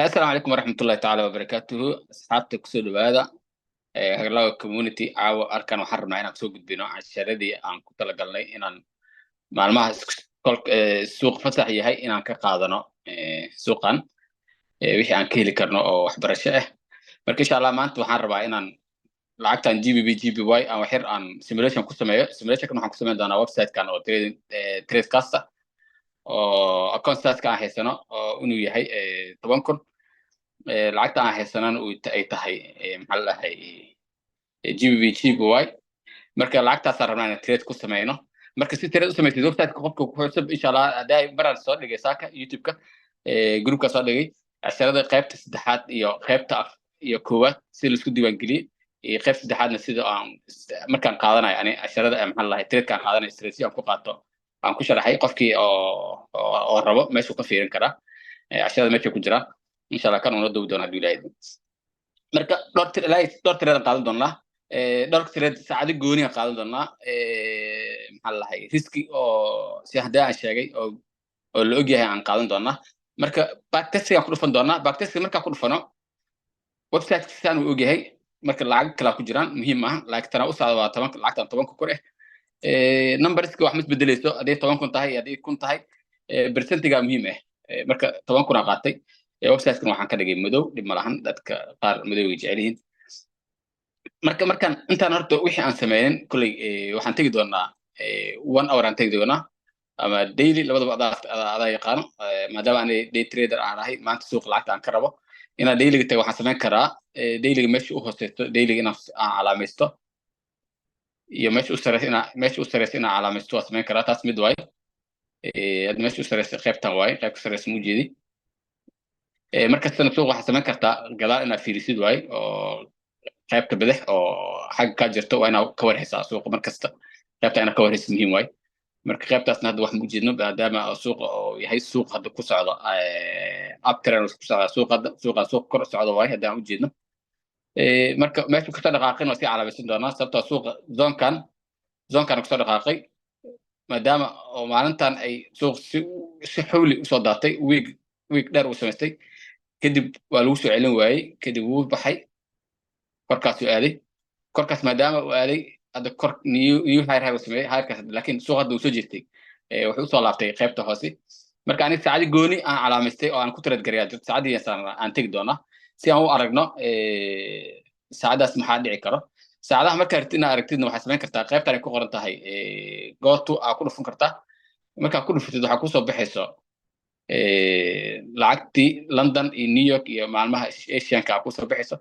Asalaamu calaykum waraxmatullahi tacaala wabarakaatuhu. Asxaabta, kusoo dhawaada Hagarlaawa Community. Caawa halkan waxaan rabnaa inaan soo gudbino casharadii aan ku talagalnay inaan maalmaha suuq fasax yahay inaan ka qaadano suuqan wixii aan ka heli karno oo waxbarasho ah. Marka insha Allah maanta waxaan rabaa inaan lacagtan GBP JPY aan waxyar aan simulation ku sameeyo. Simulationkan waxaan ku sameyn doonaa website-kan oo trading Tradecaster, oo account size-ka aan haysano oo inuu yahay 10,000, lacagta aan haysanana ay tahay maxaa la dhahay, GBP JPY. Marka lacagtaasaan rabnaa inaan trade ku sameyno. Marka si trade u samaysid website-ka, qofka ku cusub, insha Allah haddaa maraan soo dhigay saaka YouTube-ka, groupka soo dhigay casharada qaybta saddexaad iyo qaybta af iyo koowaad si laisku diiwaangeliyey, iyo qayb saddexaadna sida aan markaan qaadanayo ani casharada, maxaa la dhahay, trade-ka aan qaadanayo, strategy aan ku qaato aan ku sharaxay. Qofkii oo rabo meeshuu ka fiirin karaa, casharada meesha ku jiraa. Insha Allah kan uuna duubi doona hadduu Ilaahay idmo. Marka dhowr ilaa dhowr trade aan qaadan doonaa, dhowr trade saacado gooni aan qaadan doonaa, maxaa la dhahay, risk oo si haddii aan sheegay oo la ogyahay aan qaadan doonaa. Marka backtesting aan ku dhufan doonaa. Backtesting markaan ku dhufano, website saan uu ogyahay. Marka lacag kalaa ku jiraan muhiim maaha, laakiin tana u socda waa 10, lacagtan 10,000 eh. Numberska wax ma isbedeleyso hadday 10,000 tahay iyo hadday 1,000 tahay, percentiga muhiim ah. Marka 10,000 aan qaatay. Website-kan waxaan ka dhigay madow, dhib ma lahan, dadka qaar madow ay jecel yihiin. Marka markaan intaan horta wixii aan sameynin kolley, waxaan tegi doonaa one hour aan tegi doonaa ama daily, labadaba adaa yaqaano. Maadaama aanay day trader aan ahay, maanta suuqa lacagta aan ka rabo inaan dailyga tago, waxaan sameyn karaa dailyga meesha u hooseysto, dailyga inaan aan calaamaysto, iyo meesha u sareysa inaan calaamaysto waa sameyn karaa. Taas mid waay. Hadda meesha u sareysa qaybtan waay, qaybka sareysa mu jeedi. Markastana suuqa waxaad samayn kartaa gadaal inaad fiirisid waay, oo qaybta bidix oo xagga ka jirto waa inaad ka warhaysaa suuqa. Markasta qaybta inaad ka warhaysid muhiim waay. Marka qaybtaasna hadda wax ma ujeedno, maadaama suuqa oo yahay suuq hadda ku socdo uptrend ku socda. Suuqa hadda suuqa suuq kor socdo waay hadda aan ujeedno. Marka meesha kasoo dhaqaaqin waa sii calaamaysan doonaa, sababtoo suuqa zonekan kasoo dhaqaaqay, maadaama oo maalintan ay suuq si xawli usoo daatay, wick dheer uu samaystay, kadib waa lagu soo celin waayey, kadib wuu baxay, korkaasuu aaday. Korkaas maadaama uu aaday, hadda kor new higher high uu sameeyey higherkaas, laakiin suuq hadda uu soo jeestay, wuxuu usoo laabtay qaybta hoose. Marka aniga saacadi gooni aan calaamaystay oo aan ku trade garayaa jirto, saacadii aan tegi doonaa si aan u aragno saacadaas maxaa dhici karo. Saacadaha markaa aragtid inaad aragtidna, waxaad samayn kartaa qaybtan ay ku qoran tahay "go to" aa ku dhufan kartaa. Markaa ku dhufatid, waxaa kusoo baxayso lacagtii London iyo New York iyo maalmaha Asianka aa kusoo baxayso.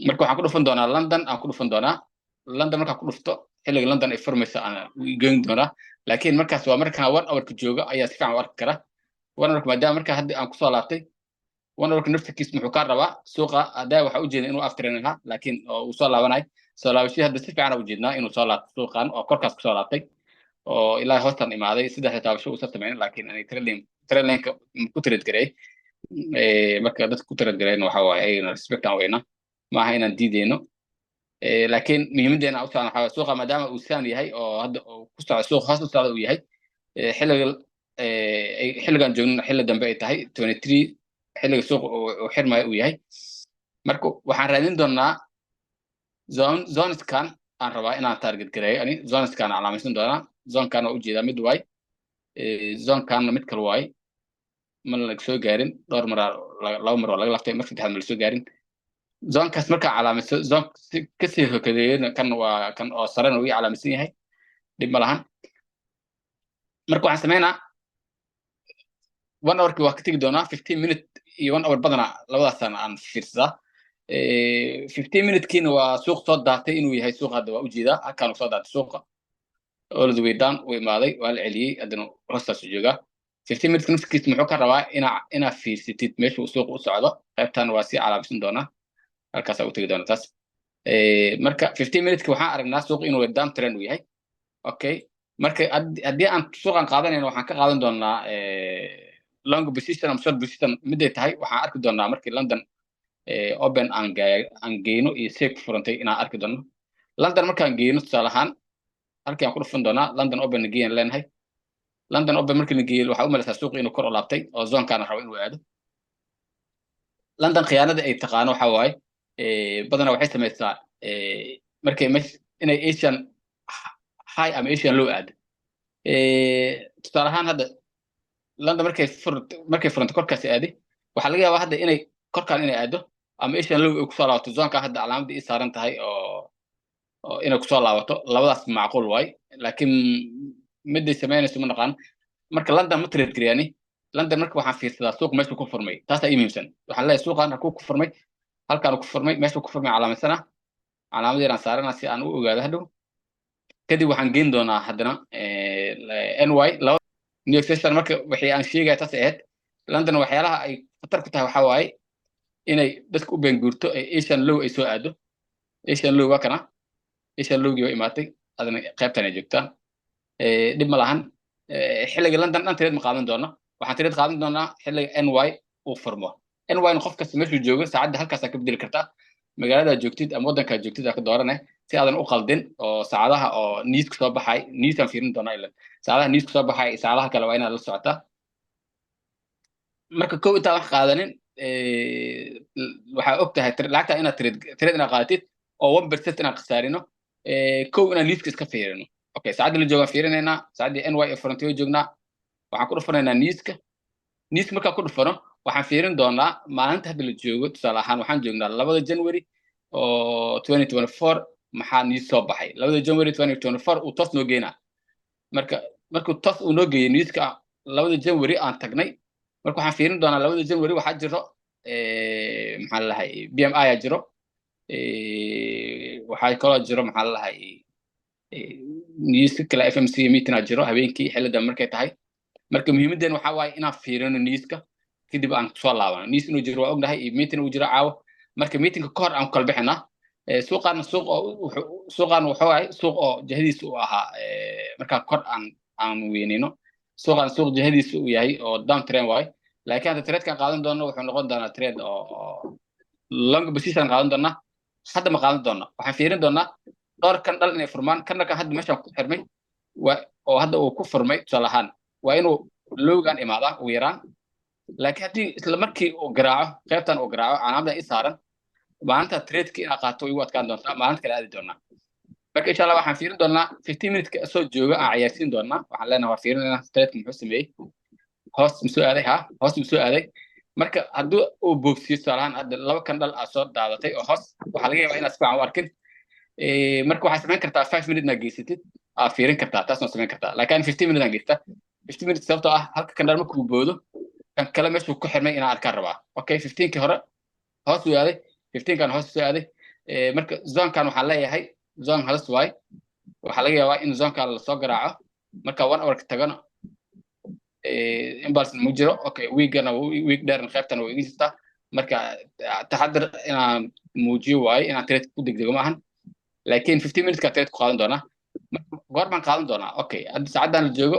Marka waxaan ku dhufan doonaa London aan ku dhufan doonaa. London markaan ku dhufto, xilliga London ay furmayso aan geyn doonaa, laakiin markaas waa markaan one hourka jooga ayaa si fiican u arki kara one hourka, maadaama marka hadda aan kusoo laabtay one hourka naftirkiis. Muxuu kaa rabaa suuqa? Haddaa waxaa ujeeda inuu uptrend ahaa, laakiin oo uu soo laabanayo. Soo laabashadii hadda si fiican ujeednaa inuu soo laabtay suuqan oo korkaas kusoo laabtay oo ilaa hoostan imaaday. Saddexda taabasho uusan sameynin, laakiin ani trendlineka ku trade gareey. Marka dadka ku trade gareeyna waxa waaye ayagana respect aan weynaa, maaha inaan diideyno, laakiin muhiimadeena u socon waxaa suuqa maadaama uu saan yahay oo hadda uu ku socdo suuq hoos u socda uu yahay, xilliga xilligan joogno xilli dambe ay tahay 23, xilliga suuqa uu xirmayo uu yahay. Marka waxaan raadin doonaa zoneskan aan rabaa inaan target gareeyo. Ani zoneskan calaamaysan doonaa. Zonekan waa ujeedaa, mid waay, zonekanna mid kale waay. Ma la soo gaarin, dhowr maraa, laba mar waa laga laftay, mar saddexaad ma la soo gaarin zonekaas. Markaa calaamayso zone si kasii hokadeeyana, kan waa kan oo sarena uu ii calaamaysan yahay, dhib ma lahan. Marka waxaan sameynaa one hourki waa ka tegi doonaa, 15 minute iyo one hour badanaa labadaasaan aan fiirsadaa. 15 minutekiina waa suuq soo daatay inuu yahay suuq hadda waa ujeedaa, halkaan soo daatay suuqa, all the way down uu imaaday, waa la celiyey, haddana hoostaasu joogaa. 15 minutes naftigiisa muxuu ka rabaa? Inaa fiirsatid meesha uu suuqa u socdo. Qaybtan waa sii calaamaysan doonaa, halkaasaa u tegi doona taas. Marka 15 minuteski waxaan aragnaa suuqa inuu down trend uu yahay. Okay, marka haddii aan suuqan qaadanayno, waxaan ka qaadan doonaa long position ama short position miday tahay. Waxaan arki doonaa markii London open aan geyno iyo say ku furantay inaan arki doono. London markaan geyno, tusaale ahaan halkii aan ku dhufan doonaa, London open geeyaan leenahay. London open markii la geeyo, waxaa u malaysaa suuqa inuu kor u laabtay oo zonekaana rabo inuu aado. London khiyaanada ay taqaano waxa waaye, badanaa waxay samaysaa markay mesh inay Asian high ama Asian low aado. Tusaale ahaan, hadda London markay furanto korkaasi aaday, waxaa laga yaabaa hadda inay korkaan inay aado ama Asian low ay kusoo laabato zoneka hadda calaamadda ii saaran tahay oo inay kusoo laabato. Labadaas macquul waay, laakiin miday samaynayso ma naqaan. Marka London ma trade gariyani. London marka waxaan fiirsadaa suuq meeshuu ku furmay, taasaa ii muhiimsan. Waxaan leeyahay suuqan halkuu ku furmay, halkaan ku furmay, meeshuu ku furmay calaamadsana, calaamad yaraan saarana si aan u ogaado hadhow. Kadib waxaan geyn doonaa haddana NY laba New York session. Marka wixii aan sheegaya taas ahayd. London waxyaalaha ay khatar ku tahay waxaa waaye inay dadka u beenguurto ee Asian low ay soo aado. Asian low waa kana, Asian lowgii waa imaatay, adana qaybtan ay joogtaa. Dhib ma lahan. Xilliga London dhan trade ma qaadan doono. Waxaan trade qaadan doonaa xilliga NY uu furmo. NY na qof kasta meeshuu joogo saacadda halkaasaa ka bedeli kartaa. Magaalada joogtid ama waddankaa joogtid aa ka doorane si aadan u qaldin oo saacadaha oo newska soo baxay. Newsaan fiirin doonaa ilan saacadaha newska soo baxay iyo saacadaha kale waa inaad la socotaa. Marka kow intaan wax qaadanin, waxaa og tahay lacagta inaad trade inaad qaadatid oo 1% inaan khasaarino. Kow inaan newska iska fiirino. Okay, saacaddii la joogaan fiirinaynaa, saacaddii NY ee frontier joognaa. Waxaan ku dhufanaynaa newska. Newska markaan ku dhufano, waxaan fiirin doonaa maalinta hadda la joogo. Tusaale ahaan, waxaan joognaa 2da January oo 2024. Maxaa news soo baxay 2da January 2024? Uu toos noo geynaa. Marka markuu toos uu noo geeyey newska 2da January aan tagnay, marka waxaan fiirin doonaa 2da January waxaa jiro, maxaa la lahay, PMI aa jiro. Waxaa kaloo jiro, maxaa la lahay, newska kale, FOMC meeting aa jiro habeenkii xillidan markay tahay. Marka muhiimadeen waxaa waaye inaan fiirino newska, kadib aan soo laabano. News inuu jiro waa ognahay iyo meeting uu jiro caawa. Marka meetingka ka hor aan ku kala bixinaa. Suuqaana suuq oo suuqaan wuxuu ahay suuq oo jihadiisa uu ahaa, markaa kor aan weyneyno, suuqaan suuq jihadiisa uu yahay oo down trend waaye. Laakiin hadda tradekan qaadan doono wuxuu noqon doonaa trade oo long position qaadan doonaa. Hadda ma qaadan doona. Waxaan fiirin doonaa dhowr candle inay furmaan. Candlekan hadda meeshaan ku xirmay waa oo hadda uu ku furmay, tusaale ahaan, waa inuu lowgan imaadaa ugu yaraan. Laakiin haddii isla markii uu garaaco qaybtan, uu garaaco calaamadan i saaran, maalinta tradeka inaad qaato igu adkaan doontaa. Maalinta kale aadi doonaa. Marka insha Allah waxaan fiirin doonaa 15 minute soo jooga aan ciyaarsiin doonaa. Waxaan leenahay waa fiirinaynaa tradeka muxuu sameeyey. Hoos ma soo aaday? Ha, hoos ma soo aaday? Marka haddii uu boogsiyo, tusaale ahaan, hadda laba candle aad soo daadatay oo hoos, waxaa laga yaabaa inaad si fiican u arkin. Marka waxaad samayn kartaa 5 minute naa geysatid, aad fiirin kartaa, taasna samayn kartaa. Laakiin 15 minute aan geystaa, 15 minute, sababtoo ah halka candle markuu boodo, kan kale meeshuu ku xirmay inaan arkaan rabaa. Okay, 15kii hore hoos uu aaday, 15kan hoos soo aaday. Marka zonekan waxaan leeyahay zone halis waay. Waxaa laga yaabaa in zonekan lasoo garaaco. Marka 1 hour ka tagana, impulse ma jiro. Okay, wickgana wick dheerna qaybtana way iga jirtaa. Marka taxadar inaan muujiyo waaye, inaan trade ku degdego ma ahan. Laakiin 15 minutes ka trade ku qaadan doonaa. Goor baan qaadan doonaa? Okay, hadda saacaddan la joogo,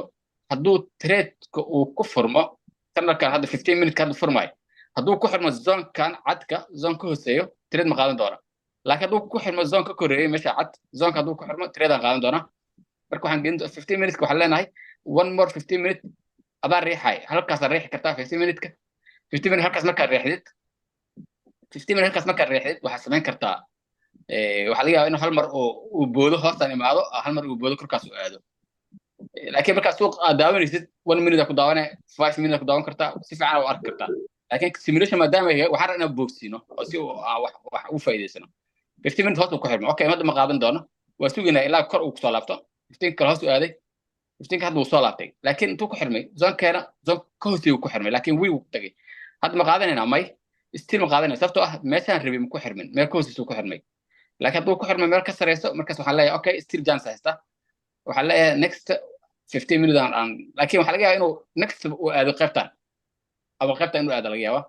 hadduu tradeka uu ku furmo candlekan hadda 15 minute hadda furmaayo, hadduu ku xirmo zonekan cadka, zone ka hooseeyo, trade ma qaadan doona. Laakiin hadduu ku xirmo zone ka koreeyay meesha cad, zoneka hadduu ku xirmo, trade aan qaadan doonaa. Marka waxaan gelin 15 minutes. Waxaan leenahay one more 15 minute adaa riixay, halkaasaa riixi kartaa 15 minute-ka. 15 minute halkaas markaad riixdid, 15 minute halkaas markaad riixdid, waxaad samayn kartaa, waxaa laga yaabaa inuu hal mar uu boodo, hoostaan imaado, hal mar uu boodo, korkaas uu aado. Laakiin markaa suuq aad daawanaysid, 1 minute aa ku daawane, 5 minute ku daawan kartaa, si fiican u arki kartaa. Laakiin simulation maadaama yahay, waxaan rabaa inaan boogsiino oo si wax ugu faa'iidaysano. 15 minute hoos uu ku xirmo. Okay, hadda ma qaadan doono, waa sugaynaa ilaa kor uu kusoo laabto. 15 kale hoos u aaday, 15 hadda wuu soo laabtay, laakiin intuu ku xirmay zonekeena, zone ka hooseeyuu ku xirmay, laakiin wii wuu ku tagay. Hadda ma qaadanaynaa? May, still ma qaadanaya, sababtoo ah meeshaan rabay ma ku xirmin, meel ka hooseysuu ku xirmay. Laakiin hadduu ku xirmay meel ka sareyso, markaas waxaan leeyahay okay, still chance haysta. Waxaan leeyahay next 15 minute aan, laakiin waxaa laga yaabaa inuu next uu aado qaybtan ama qaybtan inuu aado laga yaabaa.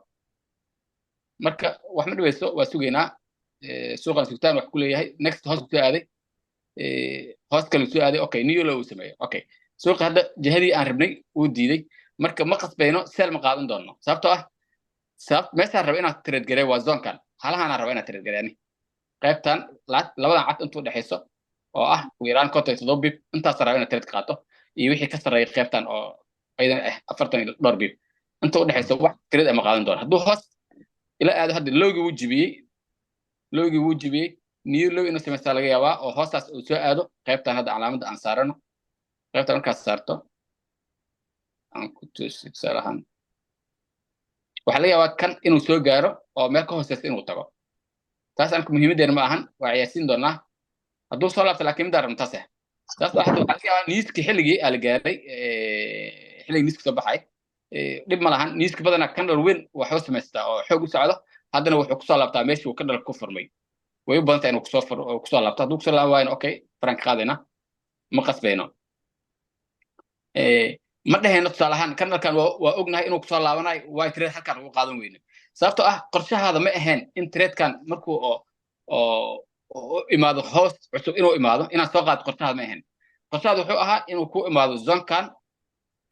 Marka wax ma dhibayso, waa sugaynaa. Suuqan sugtaan wax ku leeyahay. Next hoos soo aaday, hoos kale soo aaday. Okay, new low uu sameeyey. Okay, suuqa hadda jihadii aan rabnay wuu diiday. Marka ma qasbayno, sell ma qaadan doono, sababtoo ah sabab meeshaan raba inaad trade garee waa zonekan. Halahaan raba inaad trade garee ani qaybtan labadan cad intuu dhexayso oo ah ugu yaraan 57 pip. Intaas raba inaad trade qaato iyo wixii ka sarreeya qaybtan oo aydan ah 40 iyo dhowr pip inta u dhexayso. Wax trade ama qaadan doono hadduu hoos Ila aado hadda lowgii wuu jibiyey, lowgii wuu jibiyey. New low inuu samaystaa laga yaabaa oo hoostaas uu soo aado. Qaybtan hadda calaamadda aan saarano, qaybtan markaad saarto aan ku tusi. Tusaale ahaan, waxaa laga yaabaa kan inuu soo gaaro oo meel ka hooseysa inuu tago. Taas anka muhiimaddeena ma ahan, waa ciyaarsiin doonaa hadduu soo laabto, laakiin midaan rabno taas ah. Taas hadda waxaa laga yaabaa newska xilligii aa la gaaray, xilligii newska soo baxay. Dhib ma lahan, newska badanaa candle weyn waxuu samaystaa oo xoog u socdo, haddana wuxuu kusoo laabtaa meeshii uu candle ku furmay. Way u badan tahay inuu kusoo laabto. Hadduu kusoo laaban waayona, okay, faranka qaadayna, ma qasbayno. Ma dhehayno tusaale ahaan candlekan waa ognahay inuu kusoo laabanayo, waa trade halkan ugu qaadan weyne, sababtoo ah qorshahaada ma ahayn in tradekan markuu oo imaado hoos cusub inuu imaado inaad soo qaado. Qorshahaada ma ahayn. Qorshahaada wuxuu ahaa inuu ku imaado zonekan,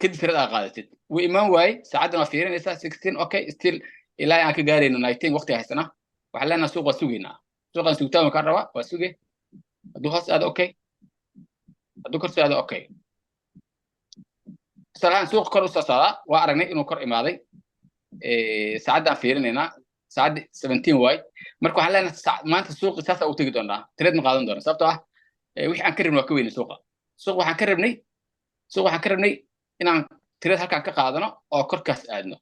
kadib trade aad qaadatid. Wuu imaan waayey. Saacaddan waa fiirinaysaa, 16. Okay, still ilaa aan ka gaarayno 19 waqtiga haysanaa. Waxaan leenahay suuq waa sugaynaa, suuqan sugitaan kaa rabaa, waa suge. Hadduu hoos aado, okay. Hadduu kor soo aado, okay. Tusaale ahaan, suuqa kor usoo socdaa, waa aragnay inuu kor imaaday. Saacaddaan fiirinaynaa, saacaddi 17 waay. Marka waxaan leenahay maanta suuqi saasa u tegi doonaa, trade ma qaadan doona, sababtoo ah wixii aan ka rabnay waa ka weynay. Suuqa suuq waxaan ka rabnay inaan trade halkaan ka qaadano oo korkaas aadno,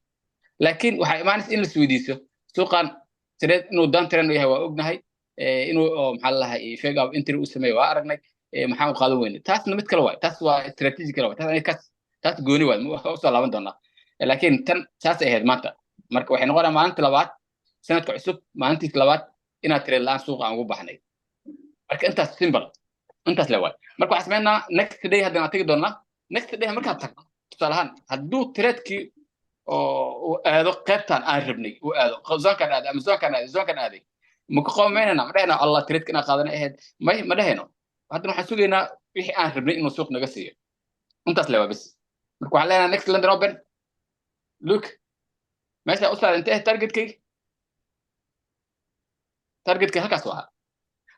laakiin waxaa imaanaysa in la isweydiiso suuqan trade inuu down trend yahay. Waa ognahay inuu oo maxaa lalahay fake out entry uu sameeyo, waa aragnay. Maxaan u qaadan weynay? Taasna mid kale waay, taas waa strategy kale waay, taas aniga kaas taas gooni waay, waa usoo laaban doonaa. Laakiin tan saasay ahayd maanta. Marka waxay noqonaa maalinta labaad sanadka cusub, maalintiis labaad inaad trade la'aan suuqa aan ugu baxnay. Marka intaas simple, intaas le waay. Marka waxaan sameynaa next day haddana aan tegi doonaa. Next day markaad tagno, tusaale ahaan, hadduu tradekii oo uu aado qaybtan aan rabnay, uu aado zonekan aaday ama zonekan aaday, zonekan aaday, ma ka qoomaynana? Ma dhehayna "Allah, tradeka inaan qaadana ahayd"? May, ma dhehayno. Haddana waxaan sugaynaa wixii aan rabnay inuu suuq naga siiyo. Intaas le waa bes. Marka waxaan leenahay next London open, look, meesha u saaran intee targetkayga? Targetkay halkaas u ahaa.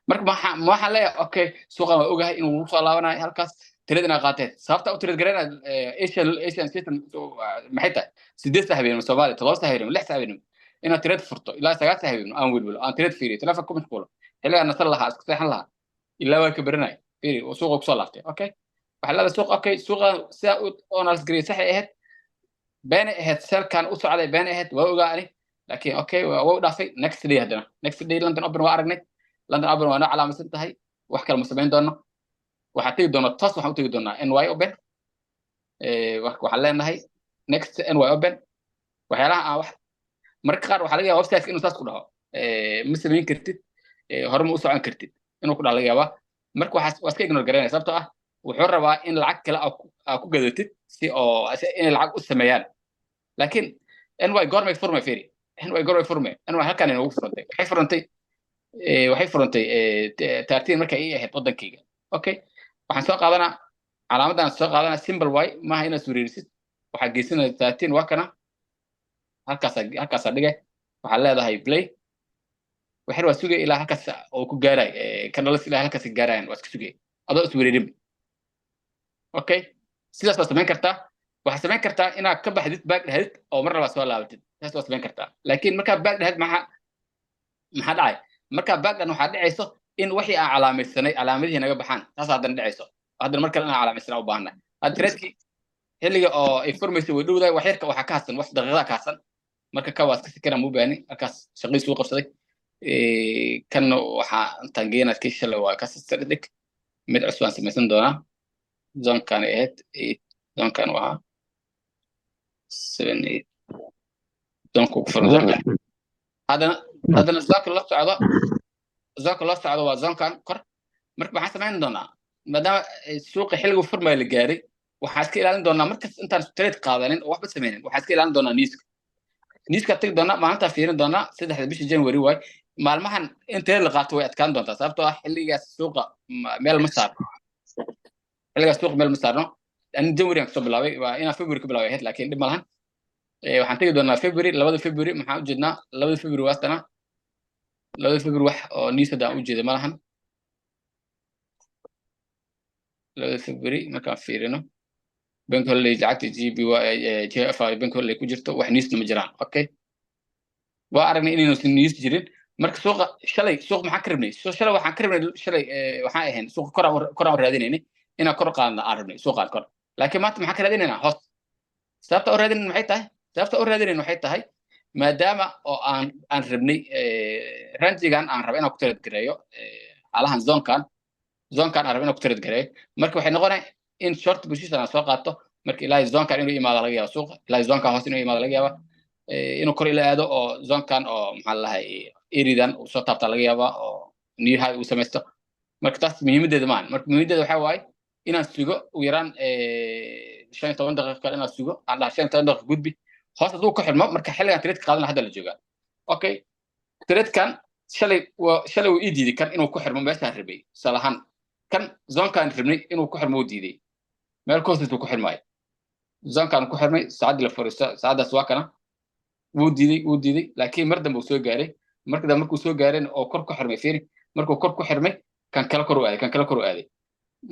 Marka waxaan leeyahay, okay, suuqan waa ogahay inuu ugu soo laabanayo halkaas, trade inaa qaateen. Sababta u trade garaynaa Asian system maxay tahay? 8 saac habeenimo Soomaaliya, 7 saac habeenimo, 6 saac habeenimo inaad trade furto, ilaa 9 saac habeenimo aan welwelo, aan trade fiiriyo, telefoon ku mashquulo, xilligaan nasan lahaa, iska seexan lahaa, ilaa waa ka baranaya. Fiiri, oo suuqa kusoo laaftay. Okay, waxaa leedahay suuq, okay, suuqa sidaa u analysis gareeyay saxay ahayd, beenay ahayd, sellkan u socday beenay ahayd, waa ogaa ani, laakiin okay, waa u dhaafay. Next day haddana, next day London open waa aragnay. London open waa noo calaamadsan tahay. Wax kale ma samayn doono. Waxaa tegi doonaa toos, waxaan u tegi doonaa NY open. Waxaan leenahay next NY open. Waxyaalaha aan wax mararka qaar waxaa laga yaabaa website inuu saas ku dhaho, ma samayn kartid, hore ma u socon kartid inuu ku dhaho laga yaabaa. Marka waxaas waa iska ignore garaynaya, sababtoo ah wuxuu rabaa in lacag kale aa ku gadatid si oo inay lacag u sameeyaan. Laakiin NY goormay furmay? Fiiri, NY goormay furmay? NY halkaan inoogu furantay, waxay furantay 13 markay ii ahayd waddankayga. Okay, waxaan soo qaadanaa calaamaddan, soo qaadanaa. Simple way maaha inaad sureerisid. Waxaa geysanaya 13, waa kana, halkaasaa dhigay. Waxaad leedahay play. Waxyar waa sugay ilaa halkaas oo ku gaaray candles, ilaa halkaas gaarayan waa iska sugay adoo iswereerin. Okay, sidaas waa samayn kartaa. Waxaad samayn kartaa inaad ka baxdid, back dhahdid oo mar labaad soo laabatid. Taas waa samayn kartaa, laakiin markaa back dhahdid maxaa dhacay? Markaa back dhahan waxaa dhacayso in wixii aan calaamaysanay calaamadihii naga baxaan. Taas haddana dhacayso, haddana mar kale inaan calaamaysanaa u baahannahay. Hadda tradekii xilliga oo ay furmayso way dhowdahay, wax yarka waxaa ka hadsan, wax daqiiqada ka hadsan. Marka ka waa iska sikana, muu baani halkaas shaqadiisu u qabsaday. Kanna waxaa intaan geenaad kii shalay waa ka dhig, mid cusub aan samaysan doonaa. Zonekan ay ahayd 8, zonekan waa 7 8, zoneka ku furan zonekan. Haddana zoneka la socdo, zoneka loo socdo waa zonekan kor. Marka maxaan samayn doonaa? Maadaama suuqa xilligu furmaya la gaaray, waxaan iska ilaalin doonaa markas intaan trade qaadanin oo waxba sameynin, waxaan iska ilaalin doonaa newska. Newska tagi doonaa, maalintaa fiirin doonaa, 3da bisha January waay. Maalmahan in trade la qaato way adkaan doontaa, sababtoo ah xilligaas suuqa meel ma saarno. Xilligaas suuqa meel ma saarno. Ani January aan kasoo bilaabay, waa inaan February ka bilaabay ahayd, laakiin dhib ma lahan. Waxaan tegi doonaa February, 2da February. Maxaan ujeednaa 2da February? Waastana 2da February, wax oo news hadda aan ujeeda ma lahan. 2da February markaan fiirino, bank holiday, lacagta GBP JFI bank holiday ku jirto, wax newsna ma jiraan. Okay, Waa aragnay inaynuusan news jirin. Marka suuqa shalay, suuq maxaan ka rabnay? So shalay waxaan ka rabnay, shalay waxaan ahayn suuqa koraan raadinaynay, inaan kor qaadna aan rabnay suuqaan kor. Laakiin maanta maxaan ka raadinaynaa? Hoos. Sababta u raadinayn maxay tahay? Sababta u raadinayn waxay tahay maadaama oo aan rabnay range-igan aan raba inaan ku trade gareeyo, xaalahan zone-kan aan raba inaan ku trade gareeyo. Marka waxay noqonay in short position aan soo qaato. Marka ilaa zone-kan inuu imaado laga yaaba, suuqa ilaa zone-kan hoos inuu imaado laga yaaba, inuu kor ila aado oo zone-kan oo maxaa la lahay eridan uu soo taabta laga yaaba oo new high uu samaysto. Marka taas muhiimadeeda maahan. Marka muhiimadeeda waxaa waaye inaan sugo ugu yaraan 15 daqiiqo kale, inaan sugo, aan dhaha 15 daqiiqo gudbi hoos hadduu ka xidhmo. Marka xilligan trade qaadana hadda la joogaa. Okay, trade-kan shalay waa shalay uu ii diiday kan inuu ku xirmo meeshaan rabay. Tusaale ahaan, kan zone-kan rabnay inuu ku xirmo uu diiday, meel ka hoosteys uu ku xirmaayo. Zone-kan ku xirmay saacaddii la fariisto, saacaddaas waa kana, wuu diiday, wuu diiday. Laakiin mar dambe uu soo gaaray. Marka dambe markuu soo gaareen oo kor ku xirmay, fiiri, markuu kor ku xirmay, kan kale kor u aaday, kan kale kor u aaday.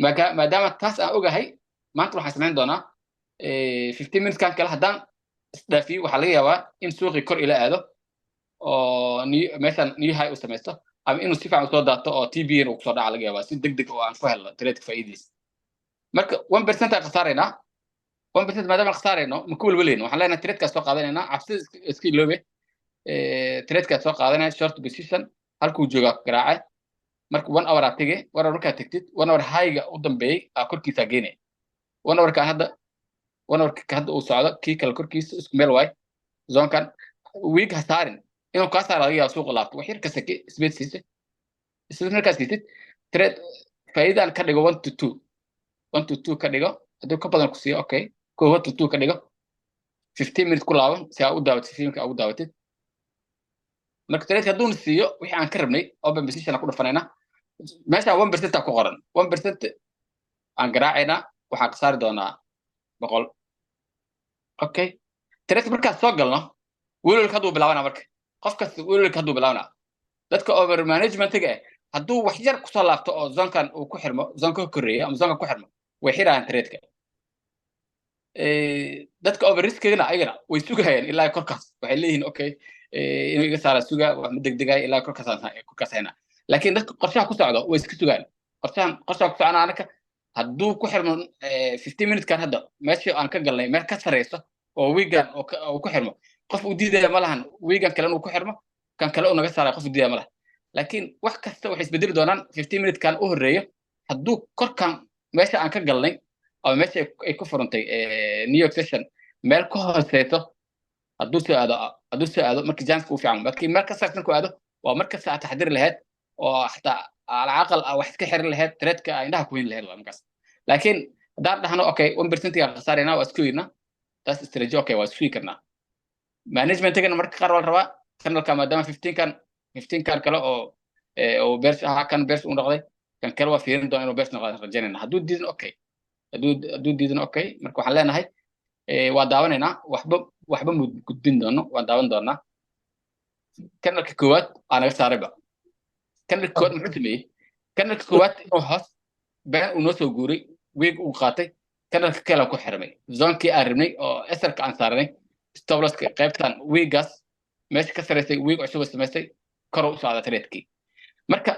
Maadaama taas aan ogahay, maanta waxaan samayn doonaa 15 minutes kan kale haddaan isdhaafiyo, waxaa laga yaabaa in suuqii kor ila aado oo new meeshan new high uu samaysto, ama inuu si fiican usoo daato oo TP uu kusoo dhaca laga yaabaa, si deg deg oo aan ku helno trade faa'iidadiis. Marka 1% aan khasaaraynaa. 1% maadaama khasaarayno, ma ku welweleyno. Waxaan leenahay trade-kaas soo qaadanaynaa, cabsida iska iloobe. Trade-kaas soo qaadanaya, short position, halkuu joogaa garaace. Marka one hour aa tege, one hour markaa tegtid, one hour high-ga u dambeeyey aa korkiisaa geynaya. One hour-ka hadda, one hour-ka hadda uu socdo, kii kale korkiisa isku meel waay. Zone-kan wick ha saarin, inuu kaa saara laga yaaba, suuqa laabto wax yar ka sake, space siise. Space markaa siisid, trade faa'iidaan ka dhigo 1 to 2, 1 to 2 ka dhigo. Hadduu ka badan ku siiyo, okay, ko 1 to 2 ka dhigo. 15 minutes ku laaban si aa u daawatid, 15 aa ugu daawatid. Marka trade hadduuna siiyo wixii aan ka rabnay, open position aan ku dhufanaynaa. Meeshaan 1% aa ku qoran, 1% aan garaacaynaa, waxaan khasaari doonaa 100. Okay, trade markaan soo galno, welwelka hadduu bilaabanaa. Marka qof kasta welwelka hadduu bilaabanaa, dadka over management-iga ah, hadduu wax yar kusoo laabto oo zone-kan uu ku xirmo, zone-ka ka korreeya ama zone-ka ku xirmo, way xirayaan trade-ka. Dadka over risk-igana ayagana way sugayaan ilaa korkaas. Waxay leeyihiin, "Okay, inuu iga saara suga, wax ma degdegayo, ilaa korkaas korkaas hayna." Laakiin dadka qorshaha ku socdo way iska sugaan. Qorshahan, qorshaha ku socona anaka, hadduu ku xirmo 15 minutes-kan hadda meeshii aan ka galnay meel ka sareyso oo wick-gan oo ku xirmo, qof uu diidaya ma lahan. Wick-gan kale inuu ku xirmo, kan kale uu naga saaraya, qof uu diidaya ma lahan. Laakiin wax kasta waxay isbedeli doonaan 15 minutes-kan u horreeyo. Hadduu korkan meesha aan ka galnay ama meesha ay ku furantay New York session meel ka hooseyso hadduu soo aado, marka chance-ka u fiican. Markii meel ka sarsan ku aado, waa markasta aad taxdiri lahayd oo xataa alaqal wax iska xirin lahayd, trade-ka aa indhaha ku weyn lahayd waa markaas. Laakiin haddaan dhahno, "Okay, 1%-ga khasaarayna, waa isku yidna," taas strategy okay, waa isku karnaa. Management-igana marka qaar waa la rabaa. Candle-ka maadaama 15kan kale oo bearish ahaa, kan bearish uu noqday, kan kale waa fiirin doona inuu bearish noqdo rajaynayna. Hadduu diidan, okay, hadduu diidan, okay. Marka waxaan leenahay waa daawanaynaa, waxba mu gudbin doono, waan daawan doonaa. Candle-ka koowaad aa naga saarayba. Candle-ka koowaad muxuu sameeyey? Candle-ka koowaad inuu hoos been uu noo soo guuray, wick uu qaatay, candle-ka kale ku xirmay zone-kii aan rabnay oo SL-ka aan saaranay, stop loss-ka qaybtan wick-gaas meesha ka saraysay, wick cusub samaystay, kor u socda trade-kii. Marka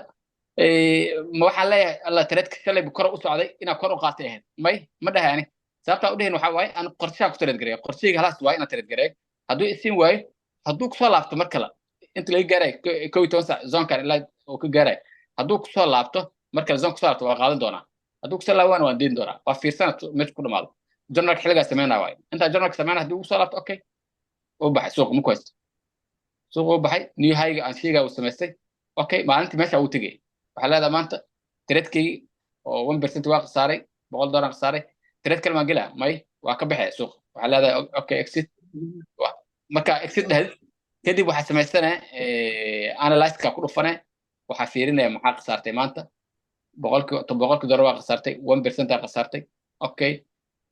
ma waxaan leeyahay, "Alla, trade-ka shalay kor u socday, inaa kor u qaatay ahayd"? May, ma dhahay ani. Sababtaa u dhihin waxaa waaye aan qorshaha ku trade gareeyo, qorshahayga halaas waaye inaan trade gareeyo. Hadduu isiin waayo, hadduu kusoo laabto mar kale inta laga gaarayo 11 sac, zone-kan ilaa uu ka gaarayo, hadduu kusoo laabto mar kale, zone kusoo laabto, waa qaadan doonaa. Hadduu kusoo laabana, waan deyn doonaa, waa fiirsana meesha ku dhamaado. Journal-ka xilligaa sameynaa waaye intaa journal-ka sameynaa. Haddii kusoo laabto, okay, u baxay suuqa maku haysto, suuqa u baxay, new high-ga aan sheegaa uu samaystay. Okay, maalintii meesha uu tegay, waxaa leedahay maanta trade-keygii oo 1% waa khasaaray, $100 khasaaray. Trade kale maan gelaa? May, waa ka baxay suuqa. Waxaa leedahay, "Okay, exit." Marka exit dhahdid kadib, waxaa samaysane analyze-ka ku dhufane, waxaa fiirinaya maxaa khasaartay maanta. 100-kii dollar waa khasaartay, 1% aa khasaartay. Okay,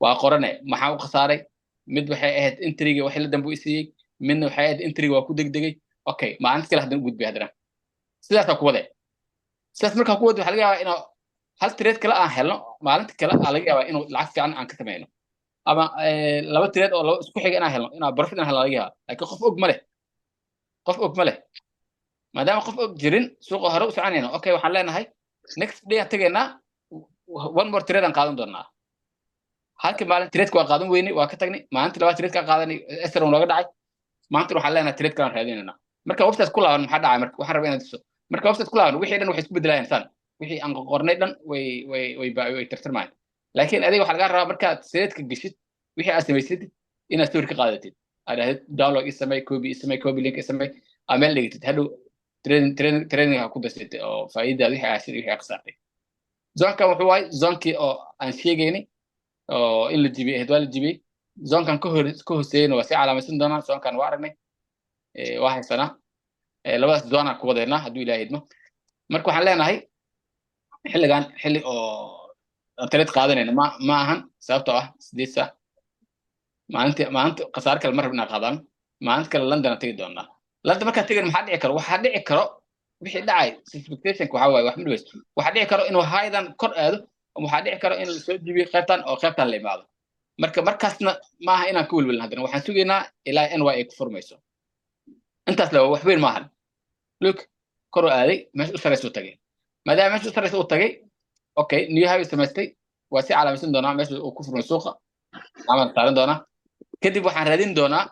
waa qorane maxaa u khasaaray. Mid waxay ahayd entry-ga wax la dambu isiiyey, midna waxay ahayd entry-ga waa ku degdegay. Okay, maalinta kale haddana u gudbay, haddana sidaasaa ku wade. Sidaas markaa ku wade, waxaa laga yaabaa inuu hal trade kale aan helno maalinta kale, aa laga yaabaa inuu lacag fiican aan ka sameyno, ama laba trade oo laba isku xiga inaan helno, inaan profit inaan helno laga yaabaa. Laakiin qof og ma leh. Qof og ma leh. Maadaama qof og jirin, suuqa hore u soconayna. Okay, waxaan leenahay next day aan tegaynaa, one more trade aan qaadan doonaa. Halkii maalin trade waa qaadan weynay, waa ka tagnay. Maalintii labaad trade ka qaadanay, SL nooga dhacay. Maanta waxaan leenahay trade kalaan raadinaynaa. Marka website ku laaban, maxaa dhacay? Marka waxaan rabaa inaad tuso. Marka website ku laaban, wixii dhan waxay isku bedelayaan saan. Wixii aan qornay dhan way tirtirmayaan. Laakiin adiga waxaa lagaa rabaa markaad trade-ka geshid, wixii aad samaysid inaad sawir ka qaadatid, aad dhahdid download ii samey, copy ii samey, copy link ii samey, aa meel dhigatid. Hadhow trading ha ku darsatay oo faa'iidadaada wixii aad wixii aad khasaartay. Zonekan wuxuu waay zonekii oo aan sheegaynay oo in la jibiyey ahayd, waa la jibiyey. Zonekan ka hor ka hooseeyeyna waa si calaamaysan doonaa. Zonekan waa aragnay, waa haysanaa. Labadaas zone aan ku wadeynaa hadduu Ilaahay idmo. Marka waxaan leenahay xilligan xilli oo aan trade qaadanayno ma ahan, sababtoo ah 8 saac maalintii maalinta khasaare kale ma rabin inaan qaadano. Maalinta kale London aan tegi doonaa. London markaan tegan, maxaa dhici karo? Waxaa dhici karo wixii dhacay expectationka waxaa waaye wax ma dhaweyso. Waxaa dhici karo inuu highdan kor aado ama waxaa dhici karo in la soo jibiyo qaybtan oo qaybtan la imaado. Marka markaasna maaha inaan ka welwelin. Haddana waxaan sugaynaa ilaa NY ay ku furmayso. Intaas le wax weyn maahan. Look, kor u aaday, meesha u saraysa u tagay. Maadaama meesha u saraysa u tagay, okay, new high samaystay, waa si calaamaysan doonaa meesha uu ku furmay suuqa camal saaran doonaa. Kadib waxaan raadin doonaa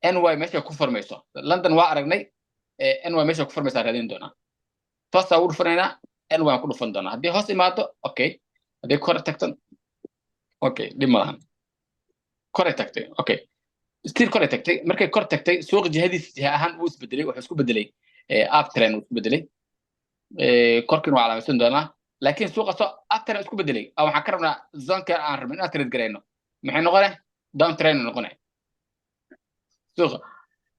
NY meesha ku furmayso. London waa aragnay, NY meesha ku furmaysa raadin doonaa. Toosaa ugu dhufanaynaa, NY aan ku dhufan doonaa. Haddii hoos imaado, okay. Haddii kor tagto, okay, dhib ma lahan. Koray tagtay, okay, still koray tagtay. Markay kor tagtay, suuqa jihadiisa jiha ahaan wuu isbedelay. Wuxuu isku bedelay uptrend wuu isku bedelay. Korkiina waa calaamaysan doonaa. Laakiin suuqa soo uptrend isku bedelay, waxaan ka rabnaa zoneka aan rabno inaan trade garayno, maxay noqonay? Down trend noqonay suuqa.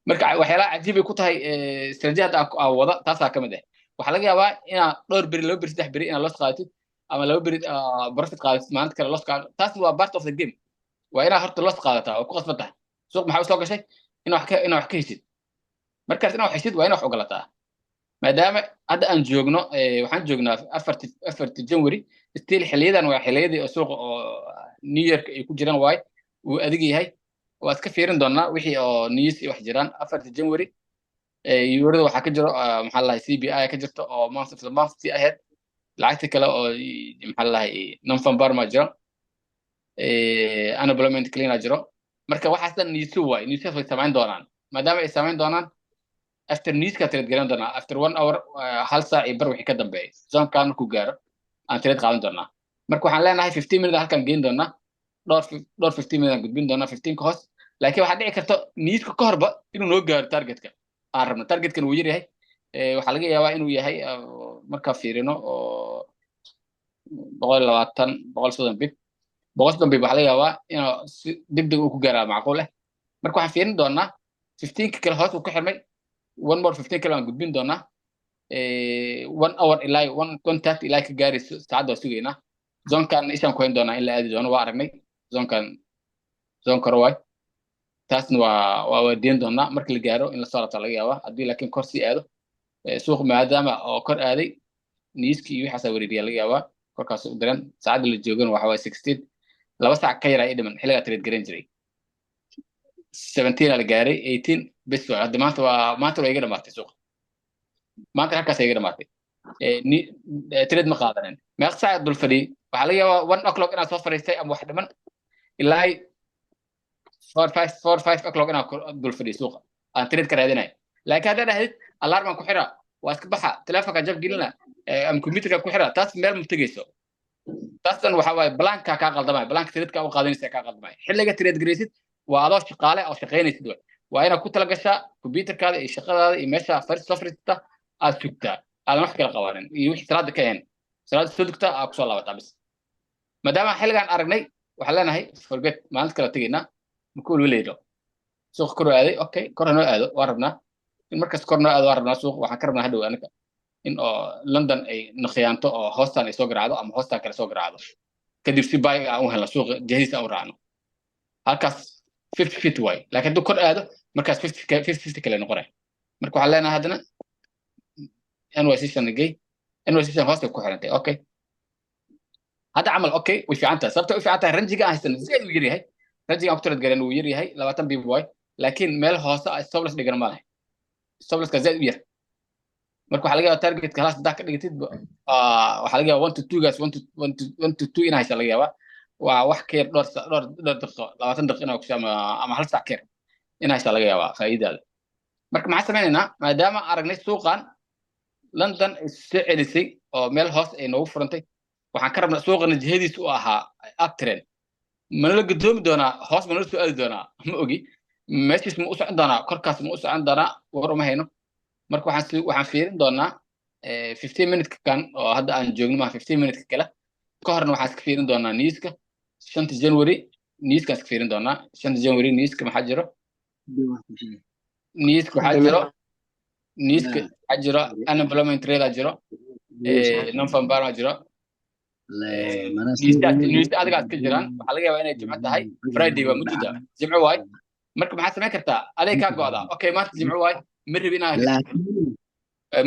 Marka waxyaalaha cajiib ay ku tahay istaraatiiji hadda aan wada, taasaa ka mid ah. Waxaa laga yaabaa inaad dhowr beri, 2 beri, 3 beri inaad loss qaadatid ama 2 beri profit qaadatid, maalinta kale loss qaadato. Taas waa part of the game. Waa inaad horta loss qaadataa oo ku qasban tahay. Suuq maxaa usoo gashay? Inaad wax ka heshid. Markaas inaad wax heshid, waa inaad wax ogolataa. Maadaama hadda aan joogno, waxaan joognaa 4-ta January. Still xiliyadan waa xiliyadii oo suuqa oo New York ay ku jiraan waay, wuu adig yahay. Waa iska fiirin doonaa wixii oo news iyo wax jiraan. 4-ta January eurada waxaa ka jiro, maxaa la CPI ka jirto oo month of the month si ahayd. Lacagta kale oo, maxaa la non-farm ma jiro, unemployment claim jiro. Marka waxaas dhan news waay, newsas way samayn doonaan. Maadaama ay samayn doonaan, after newska trade garan doonaa. After one hour, hal saac iyo bar wixii ka dambeeya, zonekan markuu gaaro aan trade qaadan doonaa. Marka waxaan leenahay 15 minute halkan geyn doonaa, dhowr 15 minute aan gudbin doonaa, 15-ka hoos. Laakiin waxaa dhici karta newska ka horba inuu noo gaaro targetka aan rabno. Targetkan wuu yar yahay. Waxaa laga yaabaa inuu yahay, markaa fiirino, oo 120, 130 pip, 130 pip waxaa laga yaabaa inuu si degdeg uu ku gaaraa, macquul ah. Marka waxaan fiirin doonaa 15-ka kale hoos uu ku xirmay. One more 15 kale waan gudbin doonaa. One hour ilaa 1:30 ilaa ka gaarayso saacadda waa sugaynaa. Zonekan ishaan ku hayn doonaa in la aadi doono. Waa aragnay zonekan, zone kore waay. Taasna waa waardiyan doonaa. Marka la gaaro in lasoo rabtaa laga yaabaa. Haddii laakiin kor sii aado suuq, maadaama oo kor aaday, newskii iyo waxaasaa wareeriyaa laga yaabaa korkaas u diran. Saacadda la joogana waxa waye 16, 2 saac ka yaraa i dhiman xilligaa trade garan jiray. 17 la gaaray, 18 bes waay. Hadda maanta waa iga dhamaatay suuqa. Maanta halkaas iga dhamaatay. Trade ma qaadanin. Meeqa saac dul fadhiyey? Waxaa laga yaabaa 1 o'clock inaad soo fadhiistay ama wax dhiman ilaa 4, 5 o'clock inaad dul fadhiyo suuqa aan trade ka raadinayo. Laakiin haddaa dhahdid alarm aan ku xiraa, waa iska baxa, telefonka jab gelina ama computerka ku xiraa, taas meel ma tegeyso. Taas dhan waxa waaye planka kaa qaldamaya, planka trade-ka u qaadanaysa kaa qaldamaya. Xilliga trade garaysid waa adoo shaqaale oo shaqaynaysid waay. Waa inaad ku talagashaa computerkaada iyo shaqadaada iyo meesha fariis soo fariisata, aad sugtaa, aadan wax kala qabanin iyo wixii salaada ka ahayn. Salaada soo dugtaa, aad kusoo laabataa bis. Maadaama xilligan aragnay, waxaan leenahay forget, maalinta kala tegaynaa. Marka welweleyno suuqa kor aaday, okay, kor hanoo aado, waa rabnaa in markas kor noo aado, waa rabnaa. Suuq waxaan ka rabnaa hadhow anaga in oo London ay nakhiyaanto oo hoostaan ay soo garaacdo ama hoostaan kale soo garaacdo, kadib si buy aan u helno, suuqa jihadiisa aan u raacno. Halkaas 50-50 waay. Laakiin hadduu kor aado, markaas 50-50 kale noqonay. Marka waxaan leenahay haddana NY session gay, NY session hoostay ku xirantay. Okay, hadda camal, okay, way fiican tahay. Sababta u fiican tahay, rangega aan haysano zaid uu yar yahay. Rangega aan ku trade garan wuu yar yahay, 20 pip waay. Laakiin meel hoose stop loss dhigan ma lahay. Stop losska zaid u yar. Marka waxaa laga yaabaa targetka halaas haddaa ka dhigatid, waxaa laga yaabaa 1 to 2 gaas, 1 to 1 to 2 inaa haysa laga yaabaa. Waa wax ka yar dhowr daqiiqo, 20 daqiiqo inaa kusho ama hal saac ka yar inaa haysa laga yaabaa faa'iidadaada. Marka maxaan sameynaynaa? Maadaama aragnay suuqan London ay soo celisay oo meel hoos ay noogu furantay, waxaan ka rabnaa suuqana jihadiisa u ahaa uptrend. Mana la gadoomi doonaa? Hoos mana la soo aadi doonaa? Ma ogi. Meeshiis ma u socon doonaa? Korkaas ma u socon doonaa? War uma hayno. Marka waxaan fiirin doonaa 15 minute kan oo hadda aan joogno, maha, 15 minute kale ka horna waxaan iska fiirin doonaa newska 5 January. Newskaan iska fiirin doonaa 5 January. Newska maxaa jiro? Newska waxaa jiro, newska waxaa jiro unemployment rate aa jiro, non-farm aa jiro, news adigaas ka jiraan. Waxaa laga yaabaa inay Jimco tahay. Friday waa mudida, Jimco waay. Marka maxaad samayn kartaa? Aday kaa go'daa. Okay, maanta Jimco waay, ma rabi inaa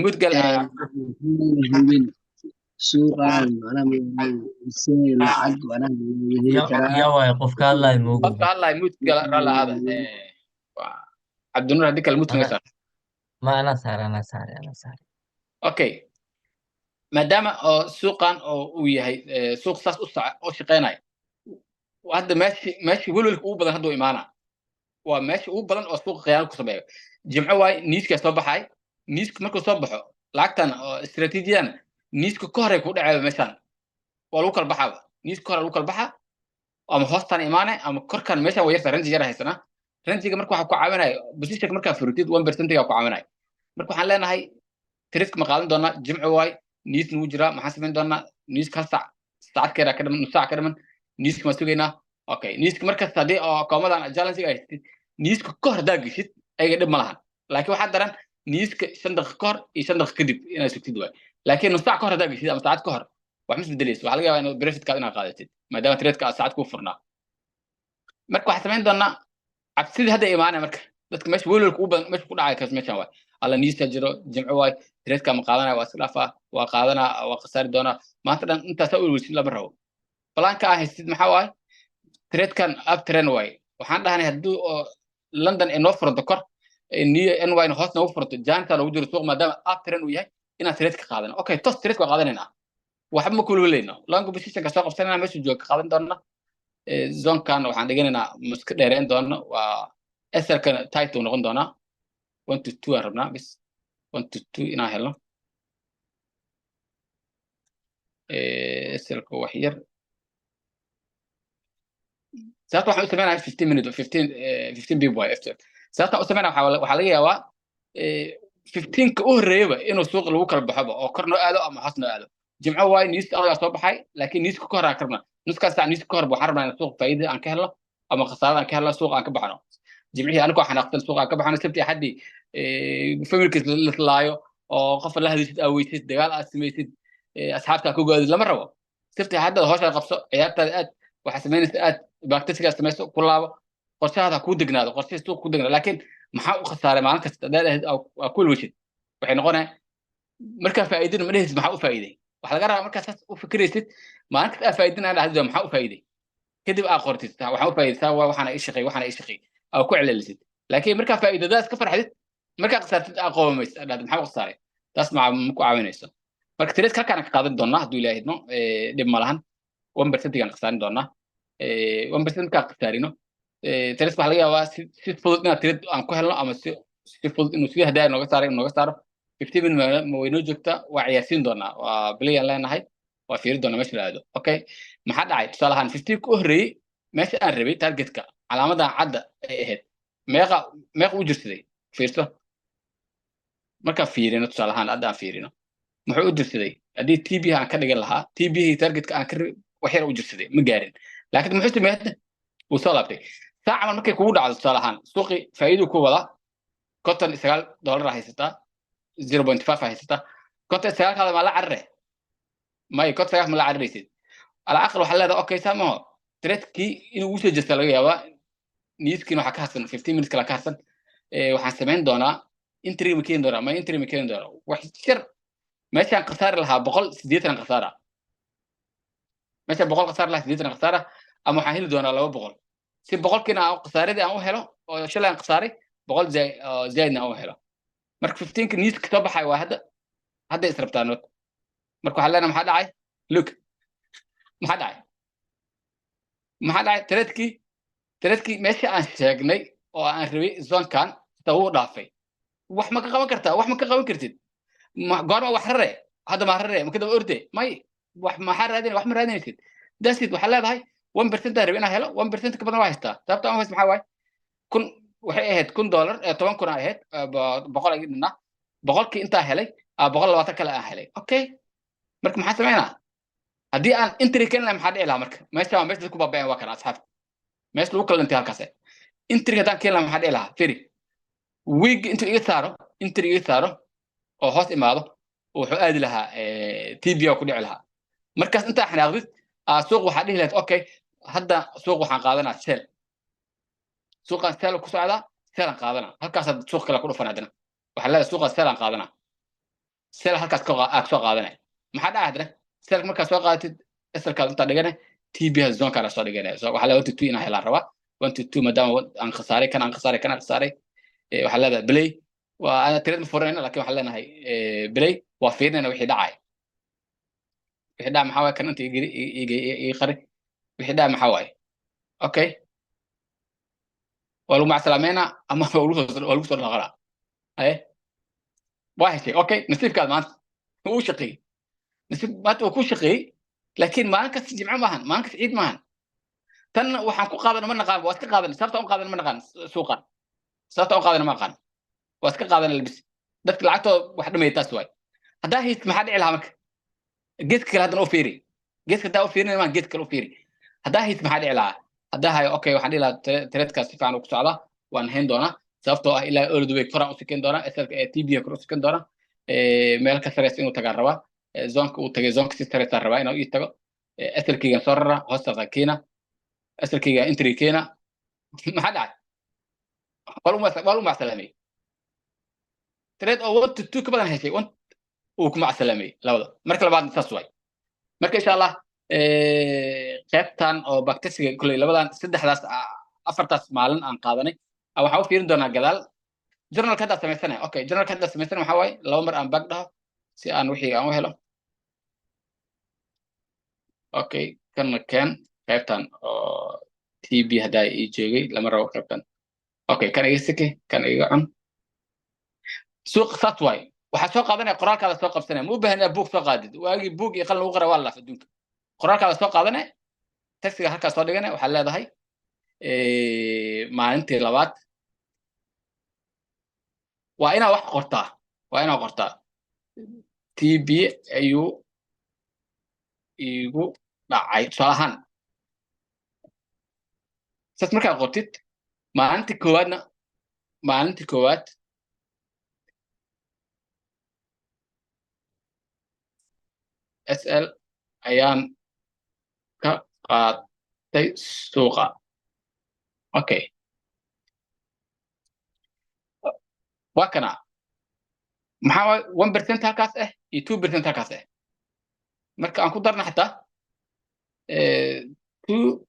mudgal. Suuqan lacag heli karaa. Ya waay qofka hadlayo moogo. Qofka hadlayo mudgal ralla ahaada. Cabdinuur, haddii kale mute naga saar. Ma anaa saare, anaa saare, anaa saare. Okay, maadaama oo suuqan oo uu yahay suuq saas u soco oo shaqeynaya hadda, meeshi welwelka ugu badan hadda uu imaana waa meesha ugu badan oo suuqa khiyaano ku sameeyo. Jimco waay, newskaa soo baxay. Newska markuu soo baxo, lacagtan oo istaraatiijiyadan newska ka horey ku dhaceeba meeshaan waa lagu kala baxaaba. Newska ka hore lagu kala baxaa, ama hoostaan imaane ama korkan. Meeshaan waa yarta, range yar haysanaa. Rangega marka waxaa ku caawinaya positionka markaa furutid 1%-ga ku caawinaya. Marka waxaan leenahay tradeka ma qaadan doonaa? Jimco waay, news nagu jiraa. Maxaan samayn doonaa? Newska hal saac, saacad ka yaraa ka dhiman, nus saac ka dhiman. Newska ma sugaynaa? Okay, newska markasta haddii oo akoomadan challenge ay haysatid, newska ka hor haddaa geshid ayaga dhib ma lahan. Laakiin waxaa daran newska 5 daqiiqo ka hor iyo 5 daqiiqo kadib inaad sugtid waay. Laakiin nus saac ka hor haddaa geshid ama saacad ka hor, wax ma isbedelayso. Waxaa laga yaabaa inuu profitkaad inaad qaadatid maadaama tradeka aad saacad kuu furnaa. Marka waxaan samayn doonaa, cabsidii hadda imaanaya marka dadka meesha welwelka ugu badan meesha ku dhacaya kaas meeshan waay. Alla, newska jiro, Jimco waay, tradeka ma qaadanaya? Waa iska dhaafaa? Waa qaadanaa? Waa khasaari doonaa? Maanta dhan intaasaa u welwelsid lama rabo. Planka aa haystid maxaa waaye? Tradekan up trend waaye. Waxaan dhahnay haddii oo London ay noo furanto kor, NY na hoos noogu furanto, chance noogu jiro suuq maadaama up trend uu yahay inaan trade ka qaadano. Okay, tos trade waa qaadanaynaa, waxba ma kulweleyno. Long positionka soo qabsanayna, meesha jooga ka qaadan doona. Zonekan waxaan dhiganaynaa ma iska dheereyn doono. Waa SL-kana tight uu noqon doonaa. 1 to 2 aan rabnaa bis, 1 to 2 inaan helno. SL-ka wax yar sababta waxaan u sameynaya 15 minute, 15 pip waay FTL. Sababta u sameynaya waxaa laga yaabaa 15-ka u horreeyaba inuu suuqa lagu kala baxoba oo kor noo aado ama hoos noo aado. Jimco waay, newska adagaa soo baxay, laakiin newska ka hor aan ka rabnaa. Nuskaas saac newska ka hor waxaan rabnaa in suuqa faa'iida aan ka helno ama khasaarada aan ka helno, suuqa aan ka baxno. Jimcihii anigoo xanaaqsan suuqa aan ka baxno, Sabti, Axadii familykiis lislaayo oo qofa la hadishid aa weysid, dagaal aad samaysid, asxaabta ku goodid lama rabo. Sabti, Axadada hawshaada qabso, ciyaartaada aad, waxaa samaynaysa aad backtestigaa samayso, ku laabo, qorshahaada ha kuu degnaado, qorshihii suuqa ku degnaado. Laakiin maxaa u khasaaray maalin kasta haddaad ahayd aa ku welweshid, waxay noqonaya markaa faa'iidina ma dhehaysid maxaa u faa'iiday. Waxaa laga rabaa markaa saas u fikiraysid, maalin kasta aa faa'iidina aa dhahdo maxaa u faa'iiday, kadib aa qortid waxaan u faa'iiday saa, waxaana ii shaqeey, waxaana ii shaqeey, aa ku celcelisid. Laakiin markaa faa'iidadaas ka farxdid, markaa khasaartid aa qoobamaysid, aa dhahdo maxaa u khasaaray, taas ma ku caawinayso. Marka trade halkaan ka qaadan doonaa hadduu Ilaahay idmo, dhib ma lahan. 1%-gaan khasaarin doonaa. 1% markaan khasaarino trade, waxaa laga yaabaa si fudud inaad trade aan ku helno ama si fudud inuu sidii hadaaya nooga saaray inuu nooga saaro. 15 minute ma way noo joogtaa, waa ciyaarsiin doonaa, waa play aan leenahay, waa fiiri doonaa meesha la aado. Okay, maxaa dhacay? Tusaale ahaan 15 ku horreeyey meesha aan rabay targetka calaamadan cadda ay ahayd, meeqa u jirsaday? Fiirso. Markaan fiirino, tusaale ahaan hadda aan fiirino, muxuu u jirsaday? Haddii TP aan ka dhigan lahaa, TP targetka aan ka rabay wax yar u jirsaday, ma gaarin. Laakiin muxuu sameeyey hadda? Wuu soo laabtay. Saa camal markay kugu dhacdo, tusaale ahaan suuqii faa'iiduu ku wadaa, $59 aa haysataa, 0.5 aa haysataa. 59-kaada maa la carare? May, 59 ma la cararaysid. Ala aqal waxaa leedahay okay, saa maho, tradekii inuu ugu soo jeesta laga yaabaa. Newskiina waxaa ka harsan 15 minutes kala ka harsan. Waxaan samayn doonaa entry ma keeni doonaa? Ma entry ma keeni doonaa? Wax yar meeshaan khasaari lahaa 180 khasaara, meeshaan 100 khasaari lahaa 80 khasaara, ama waxaan heli doonaa 200, si 100-kiina aan khasaaradii aan u helo oo shalay aan khasaaray 100 zaidna aan u helo. Marka 15-ka newska soo baxay waa hadda, hadda israbtaa nood. Marka waxaa leenahay, maxaa dhacay? Look, maxaa dhacay? Maxaa dhacay? Tradekii meeshii aan sheegnay oo aan rabay, zonekan xitaa wuu dhaafay. Wax ma ka qaban kartaa? Wax ma ka qaban kartid. Goorma wax rare? Hadda ma rare? Ma ka daba orde? May. Wax maxaa raadinay? Wax ma raadinaysid. Dasid waxaa leedahay 1% aan rabay inaan helo, 1% ka badan waa haystaa. Sababta aan haysto maxaa waaye? 1000 waxay ahayd, $1000, 10,000 ay ahayd, 100 ay dhinaa. 100-kii intaa helay, 120 kale aan helay. Okay, marka maxaa sameynaa? Haddii aan entry keeni lahaa, maxaa dhici lahaa? Marka meesha waa meesha dadku baaba'een. Waa kana, asxaabta, meesha lagu kala dhintay halkaas. Entry haddaan keeni lahaa, maxaa dhici lahaa? Firi, wick intuu iga saaro, entry iga saaro oo hoos imaado, wuxuu aadi lahaa TP oo ku dhici lahaa. Markaas intaa xanaaqdid, suuq waxaa dhihi lahayd, okay, hadda suuq waxaan qaadanaa sell, suuqaan sell ku socdaa, sellaan qaadanaa. Halkaasaad suuq kale ku dhufan. Haddana waxaa leedahay suuqaan sellaan qaadanaa, sell halkaas aad soo qaadanaya. Maxaa dhaca haddana? Sellka markaad soo qaadatid, SL-kaad intaa dhigana, TP zonekaana soo dhiganaya. So waxaa leedahay 1 to 2 inaan helaan rabaa, 1 to 2, maadaama aan khasaaray kan, aan khasaaray kan, aan khasaaray. Waxaa leedahay play. Waa ana trade ma furanayna, laakiin waxaan leenahay play. Waa fiirinayna wixii dhacay. Wixii dhacay maxaa waaye? Kan inta igeli, ii qari. Wixii dhacay maxaa waaye? Okay, waa lagu macsalaameynaa ama waa lagu soo dhaqanaa. Haye, waa heshay. Okay, nasiibkaad maanta wuu shaqeeyey. Nasiib maanta wuu ku shaqeeyey, laakiin maalin kasta jimco maahan, maalin kasta ciid maahan. Tan waxaan ku qaadan ma naqaan, waa iska qaadan. Sababta u qaadan ma naqaan suuqan, sababta u qaadan ma aqaan, waa iska qaadan labis. Dadka lacagtooda wax dhamay taas waay. Haddaa hayst, maxaa dhici lahaa? Marka geedka kale haddana u fiiri. Geedka haddaa u fiirinay maan, geedka kale u fiiri. Haddaa hayst, maxaa dhici lahaa? Haddaa hayo, okay, waxaan dhihi lahaa tradekaas si fiican uu ku socdaa, waan hayn doonaa, sababtoo ah ilaa all the way koraan u sikan doonaa, SL-ka TP kor u sikan doonaa, meel ka sareysa inuu tagaan rabaa. Zoneka uu tagay, zoneka si sareysaan rabaa inuu ii tago. SL-keygan soo raraa, hoostaasaan keena, SL-keyga entry keena. Maxaa dhacay? Waa lagu macsalaameyey. Trade oo 1 to 2 ka badan heshay, one uu ku macsalaameyey labada. Marka labaadna saas waay. Marka insha Allah qaybtan oo backtestiga kulley labadan, saddexdaas, afartaas maalin aan qaadanay, waxaan u fiirin doonaa gadaal journalka haddaa samaysanaya. Okay, journalka haddaa samaysanaya waxaa waaye laba mar aan back dhaho si aan wixii aan u helo. Okay, kanna keen. Qaybtan oo TP haddaa ii joogay lama rabo qaybtan. Okay, kan iga siki, kan iga cun. Suuq saas waay. Waxaa soo qaadanaya qoraalkaada, soo qabsanaya. Ma u baahan inaad buug soo qaadid. Waagii buug iyo qalin lagu qoray waa la laaf adduunka. Qoraalkaada soo qaadanaya, textiga halkaas soo dhiganaya. Waxaad leedahay maalintii labaad waa inaa wax qortaa, waa inaa qortaa TP ayuu igu dhacay, tusaale ahaan. Saas markaad qortid, maalintii koowaadna, maalintii koowaad SL ayaan ka qaatay suuqa. Okay, waa kana. Maxaa waay? 1% halkaas ah iyo 2% halkaas ah. Marka aan ku darna xataa 2%.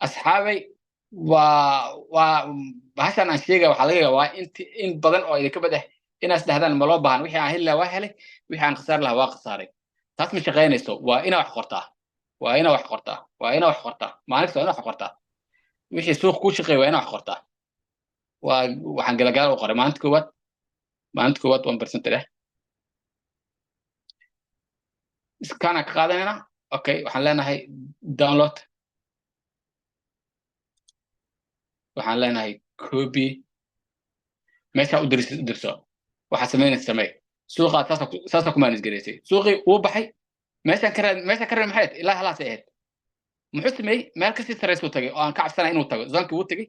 Asxaabay, waa bahashan aan sheegaya. Waxaa laga yaabaa in badan oo idinka bad ah inaas dhahdaan, ma loo baahan, wixii aan heli lahaa waa helay, wixii aan khasaari lahaa waa khasaaray. Taas ma shaqaynayso. Waa inaa wax qortaa, waa inaa wax qortaa, waa inaa wax qortaa. Maalin kasta waa inaa wax qortaa. Wixii suuq kuu shaqeeya waa inaa wax qortaa. Waa waxaan galagaal u qoray maalinta koowaad. Maalinta koowaad 1% leh iskaana ka qaadanayna. Okay, waxaan leenahay download, waxaan leenahay copy. Meesha u dirsid u dirso, waxaa samaynaysa samee. Suuqaa saasaa ku manage garaysay. Suuqii wuu baxay. Meeshaan ka raad, meeshaan ka raad, maxay ahayd? Ilaa halaasay ahayd. Muxuu sameeyey? Meel kasii sarreysuu tagay oo aan ka cabsanaya inuu tago. Zonekii wuu tagay.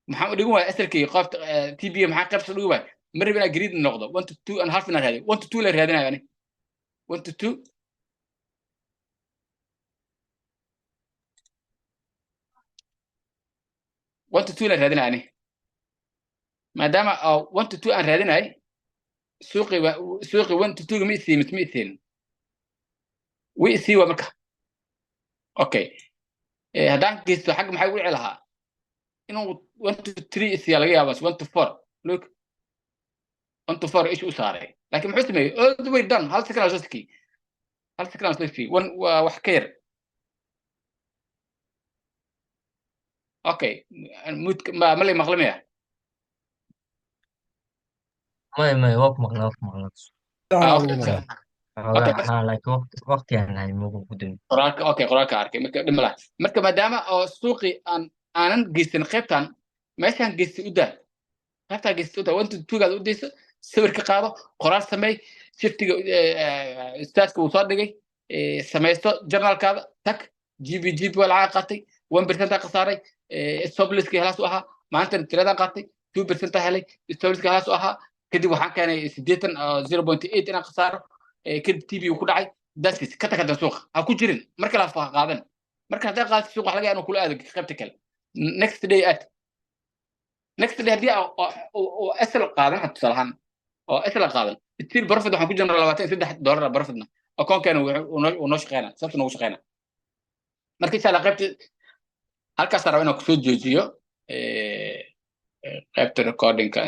Maxaan u dhigin waaya SL-kii qofta TP? Maxaa qaybsa dhigi waaya? Ma rabin inaa greed noqdo. 1 to 2.5 inaan raadiyo, 1 to 2 la raadinayo ani, 1 to 2, 1 to 2 la raadinayo ani. Maadaama 1 to 2 aan raadinay, suuqii suuqii 1 to 2 ma isiin mise ma isiin? Way isii waa. Marka okay, haddaan geysto xagga, maxay ugu dhici lahaa? Inuu 1 to 3 isiyaa laga yaaba, 1 to 4. Look, 1 to 4 ish u saaray, laakiin muxuu sameeyey? All the way down, hal second soo sikiyey, hal second soo sikiyey, one waa wax ka yar. Okay, mute ma lay maqlamaya? Maya, waa ku maqlaa, waa ku maqlaa. Ah, okay. Xoogaa haa, laakiin waqti aan hayn mugu gudun. Qoraalka, okay, qoraalka arkay. Marka dhib ma laha. Marka maadaama oo suuqii aan aanan geysan qaybtan, meeshaan geystay u daa, qaybtaan geystay u daa, 1 to 2 gaad u dayso, sawir ka qaado, qoraal sameey, shiftiga ustaadka uu soo dhigay samaysto, journalkaada tag. GBP waa lacag qaatay, 1% aa khasaaray, stop losskii halaas u ahaa. Maanta tiradaan qaatay, 2% aa helay, stop losskii halaas u ahaa. Kadib waxaan keenay 80, 0.8 inaan khasaaro. Kadib TP uu ku dhacay. That's it. Ka tag hadda, suuqa ha ku jirin marka la fa qaadan. Marka hadday qaadato suuqa, waxa laga yaabaa inuu kula aado qaybta kale next day. At next day haddii oo SL qaadan, xataa tusaale ahaan oo SL qaadan, still profit waxaan ku jirnaa $23 profitna. Akoonkeena uu noo shaqeynaa, sababta noogu shaqeynaa. Marka insha Allah qaybta halkaas rabaa inaan kusoo joojiyo qaybta recordingka.